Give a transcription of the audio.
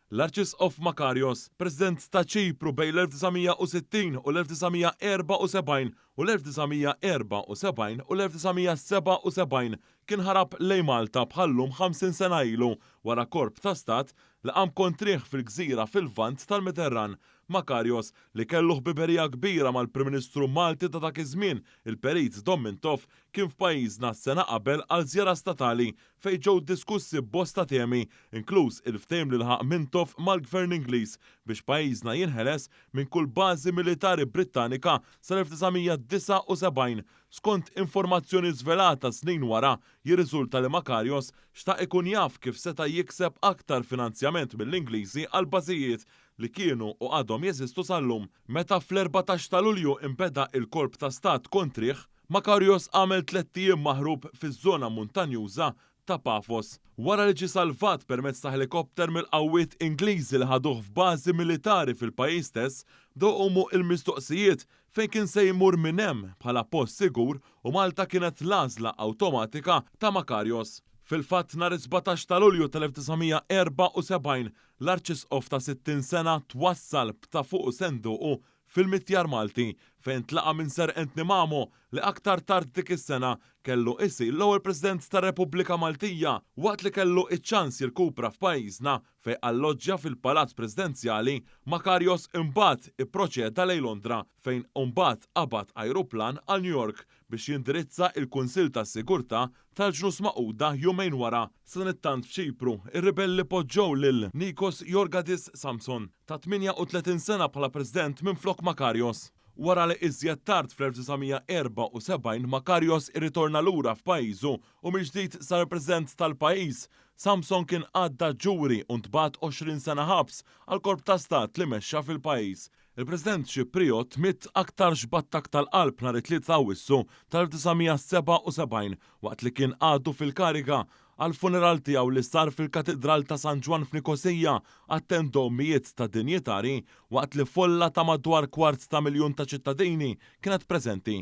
L-Arċisqof Makarios, President ta' Ċipru bejn l-1960 u l-1974 u l-1974 u l-1977, kien ħarab lejn Malta bħal-lum 50 sena ilu wara korp ta' stat li qam kontrih fil-gżira fil-Lvant tal-Mediterran. Makarios, li kellu ħbiberija kbira mal-Prim Ministru Malti ta' dak iż-żmien, il-Perit Dom Mintoff, kien f'pajjiżna sena qabel għal żjara statali fejn ġew diskussi bosta temi, inkluż il-ftehim li laħaq Mintoff mal-Gvern Ingliż biex pajjiżna jinħeles minn kull bażi militari Brittanika sal-1979. Skont informazzjoni żvelata snin wara, jirriżulta li Makarios xtaq ikun jaf kif seta' jikseb aktar finanzjament mill-Ingliżi għall-bażijiet li kienu u għadhom jeżistu sal-lum. Meta fl-14 ta' Lulju nbeda il-kolp ta' stat kontrih, Makarios għamel tlett ijiem maħrub fiż-żona muntanjuża ta' Paphos. Wara li ġie salvat permezz ta' ħelikopter mill-qawwiet Ingliżi li ħaduh f'bażi militari fil-pajjiż stess, bdew iqumu l-mistoqsijiet fejn kien se jmur minn hemm bħala post sigur u Malta kienet l-għażla awtomatika ta' Makarios. Fil-fatt nhar is-17 ta' Lulju tal-1974, l-Arċisqof ta' 60 sena twassal b'ta' fuqu senduqu fil-mitjar Malti, fejn tlaqa' minn Sir Anthony Mamo li aktar tard dik is-sena kellu isir l-ewwel President tar-Repubblika Maltija waqt li kellu iċ-ċans jirkupra f'pajjiżna fejn alloġġja fil-Palazz Presidenzjali. Makarios imbagħad ipproċeda lejn Londra fejn imbagħad qabad ajruplan għal New York biex jindirizza il-Kunsill tas-Sigurtà tal-Ġnus Magħquda jumejn wara. Sadanittant f'Ċipru, ir-ribelli poġġew lil Nikos Jorgadis Samson, ta' 38 sena bħala President minflok Makarios. Wara li iżjed tard fl-1974 Makarios irritorna lura f'pajjiżu u mill-ġdid sar President tal-pajjiż, Samson kien għadda ġuri u ntbagħat 20 sena ħabs għall-korp ta' stat li mexxa fil-pajjiż. Il-President Ċipriot miet aktarx b'attakk tal-qalb nhar it-Tlieta ta' Awwissu tal-1977 waqt li kien għadu fil-kariga. Għall-funeral tiegħu li sar fil-Katidral ta' San Ġwann f'Nikosija attendew mijiet ta' dinjitarji waqt li folla ta' madwar kwart ta' miljun ta' ċittadini kienet preżenti.